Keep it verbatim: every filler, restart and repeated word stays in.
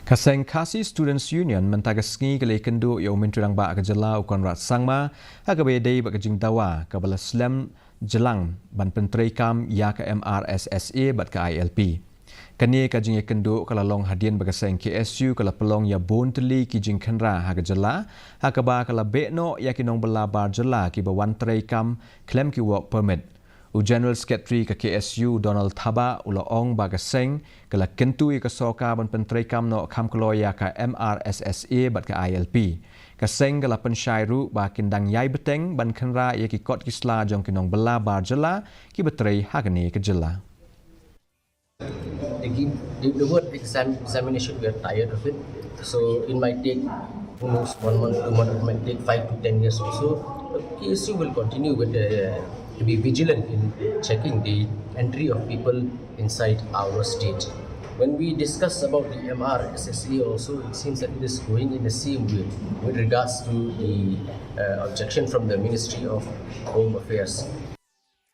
Ka seng Khasi Students Union mynta ka sngi ka la ïakynduh ïa u Myntri Rangbah ka jylla u Conrad Sangma ha kaba ïadei bad ka jingdawa kaba la slem jlang ban pyntreikam ïa ka M R S S A bad ka I L P. Kane ka jingïakynduh ka la long hadien ba ka seng K S U ka la pynlong ïa bun tylli ki jingkhynra ha ka jylla, ha kaba ka la beh noh ïa ki nongbylla bar jylla kiba wan treikam khlem ki work permit. U General Secretary ka K S U Donald Thabah u la ong ba ka seng ka la kyntu ïa ka sorkar ban pyntreikam noh kham kloi ïa ka M R S S A bad ka I L P. Ka seng ka la pynshai ruh ba kin dang ïai bteng ban khynra ïa ki kot ki sla jong ki nongbylla bar jylla kiba trei ha kane ka jylla. Again, the, the word exam, examination, we are tired of it. So it might take, who knows, one month, two months, it might take five to ten years also. But K S U will continue with uh, to be vigilant in checking the entry of people inside our state. When we discuss about the M R S S A also, it seems that it is going in the same way with regards to the uh, objection from the Ministry of Home Affairs.